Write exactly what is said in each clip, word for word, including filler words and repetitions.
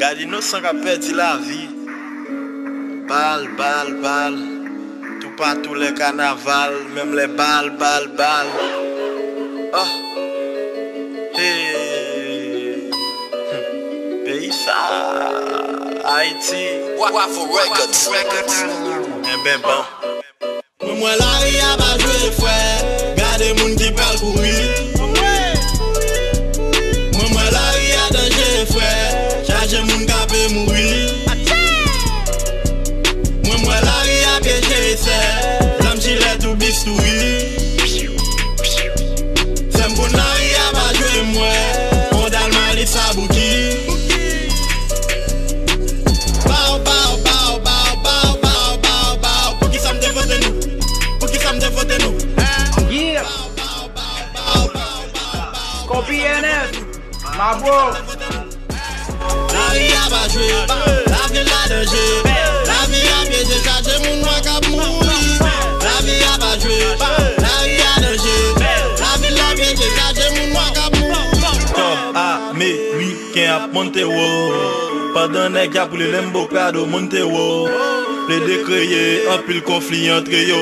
Gade inosan k ap pèdi lavi. Bal, bal, bal. Toupatou lè kanaval, menm lè bal, bal, bal. Oh. Hey. Hmm. Peyi sa, Ayiti. Bravo Records. Enben ban. Mwen m wè lari a pa jwe frè, gade moun ki pral kouri. Mwen m wè lari a danje frè, chaje moun k ape mouri. Mwen m wè lari a pyeje esè, zam jilèt ou bistouri. Sè m konn lari a pa jwe m wè, on dal malis sa bouki. Bow, bow, bow, bow, bow, bow, bow, bow. Poukisa m te vote nou? Poukisa m te vote nou? Hein? Yeah. Bow, bow, bow, bow, bow, bow. Kopi N F. Mabwo. Lari a pa jwe, lavil la danje. Lavi a pyeje, chaje moun nwa k ap mouri. Lavi a pa jwe, lari a danje. Lavil la pyeje, chaje moun nwa k ap mouri. Kòb Ameriken ap monte wo. Pandan nèg y ap woule Lambo Prado monte wo. Plede kreye anpil konfli antre yo.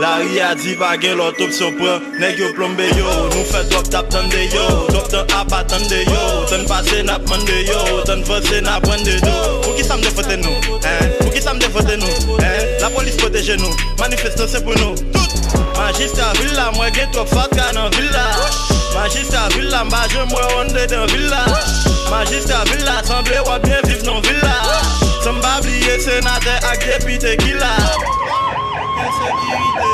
Lari a di pa gen lòt opsyon pran. Nèg yo plonbe yo, nou fè twòp tap tande yo, twòp tan ap atande yo, tann pase n ap mande yo, tann vanse n ap rann de do. Poukisa m te vote nou? Hein? Poukisa m te vote nou? Hein? Lapolis pwoteje nou, manifestan se pou nou tout. Majistra vil la, mwen gen twòp fatra nan vil la. Majistra vil la, m pa janm wè w anndedan vil la. Majistra vil la, sanble w ap byen viv nan vil la. San m pa bliye senatè ak depite ki la. Ensekirite.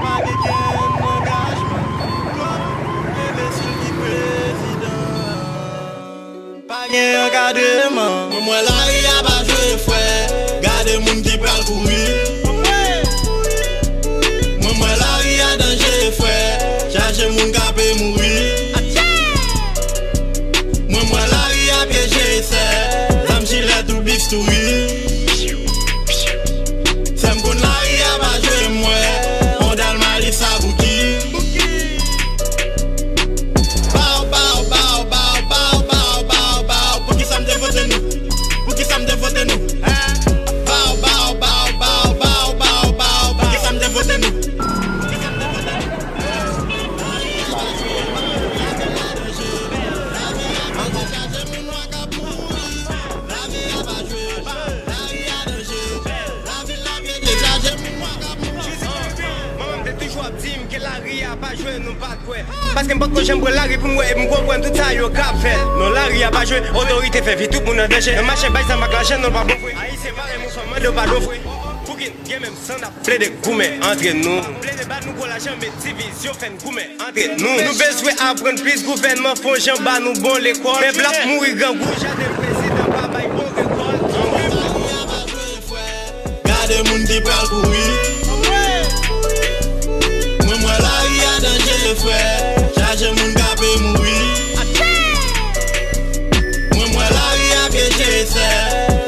Pa gen kenn angajman. Twòp enbesil ki prezidan. Pa gen ankadreman. Mwen m wè lari a pa jwe frè. Gade moun ki pral kouri. Mwen m wè lari a danje frè. Chaje moun k ape mouri. Mwen m wè lari a pyeje esè. Zam jilèt ou bistouri. Sè m konn lari a pa jwe m wè. On dal malis sa bouki. Bow, bow, bow, bow, bow, bow, bow, bow. Poukisa m te vote nou? Poukisa m te vote nou? Hein? Bow, bow, bow, bow, bow, bow, bow. Poukisa m te vote nou? Poukisa m te vote nou? Manman m te toujou ap di m ke lari a pa jwe nou pa t kwè. Paske m potko janm pran lari pou m wè, epi m konprann tout sa yo k ap fèt. Non, lari a pa jwe, otorite fè vi tout moun an danje. Nan mache bay zam ak lajan, non, l pa bon vre. Ayisyen pa renmen w, fò mande w padon vre. Pouki n gen menm san n ap plede goumen antre nou? Plede ba nou gwo lajan, met divizyon, fè n goumen antre nou. Nou bezwen aprann plis, gouvènman fè yon jan ba nou bon lekòl. Pèp la ap mouri grangou, jaden prezidan pa bay bon rekòt. Gade moun ki pral kouri. Mwen m wè lari a danje frè. Chaje moun k ape mouri. Mwen m wè lari a pyeje esè.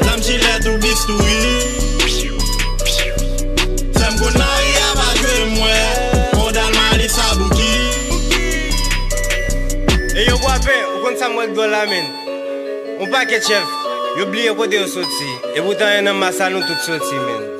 Zam jilèt ou bistouri. Sè m konn lari a pa jwe m wè. On dal malis sa bouki. E yo bwapen, ou konn sa m wè k dwòl la menn. On pakèt chèf, yo bliye kote yo soti. E poutan e nan mas la nou tout soti menn.